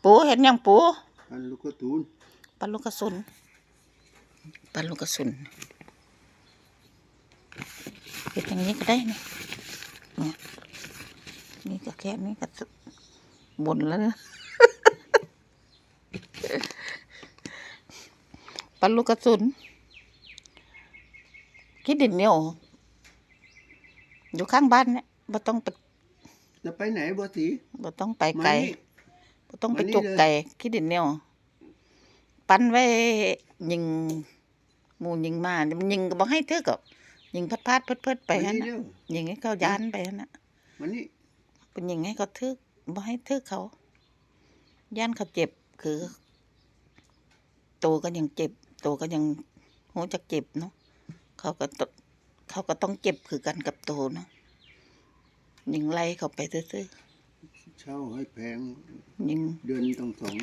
ປູ ເຮັດຫຍັງປູ? ປັ່ນລູກກະສຸນ ປັ່ນລູກກະສຸນ ປັ່ນລູກກະສຸນ. ເຮັດຢ່າງນີ້ກໍໄດ້ນີ້ ນີ້ ນີ້ກໍແຄ່ນີ້ກໍບົນແລ້ວນະ. ປັ່ນລູກກະສຸນ ຂີ້ດິນໜຽວ ຢູ່ຂ້າງບ້ານນີ້ ບໍ່ຕ້ອງໄປ ຈະໄປໄຫນບໍ່ສີ? ບໍ່ຕ້ອງໄປໄກ ມານີ້ ບໍ່ຕ້ອງໄປ ມານີ້ ຈຸກໄກ ເລີຍ ຂີ້ດິນໜຽວ ປັ່ນໄວ້ຍິງ ໝູຍິງໝາ ຍິງກໍບໍ່ໃຫ້ຖືກ ຍິງພາດໆເພີດໆໄປຫັ້ນນະ ມານີ້ເດີ ຍິງໃຫ້ເຂົາຢ້ານໄປຫັ້ນນະ ມານີ້ ໄປຍິງໃຫ້ເຂົາຖືກ ບໍ່ໃຫ້ຖືກເຂົາ ຢ້ານເຂົາເຈັບ ຄື ໂຕກໍຍັງເຈັບ ໂຕກໍຍັງຮູ້ຈັກເຈັບເນາະ ເຂົາກໍຕ- ເຂົາກໍຕ້ອງເຈັບຄືກັນກັບໂຕເນາະ ຍິງໄລ່ເຂົາໄປຊື່ໆ ເຊົ່າໃຫ້ແພງ ຍິງ ເດືອນຕ້ອງສອງ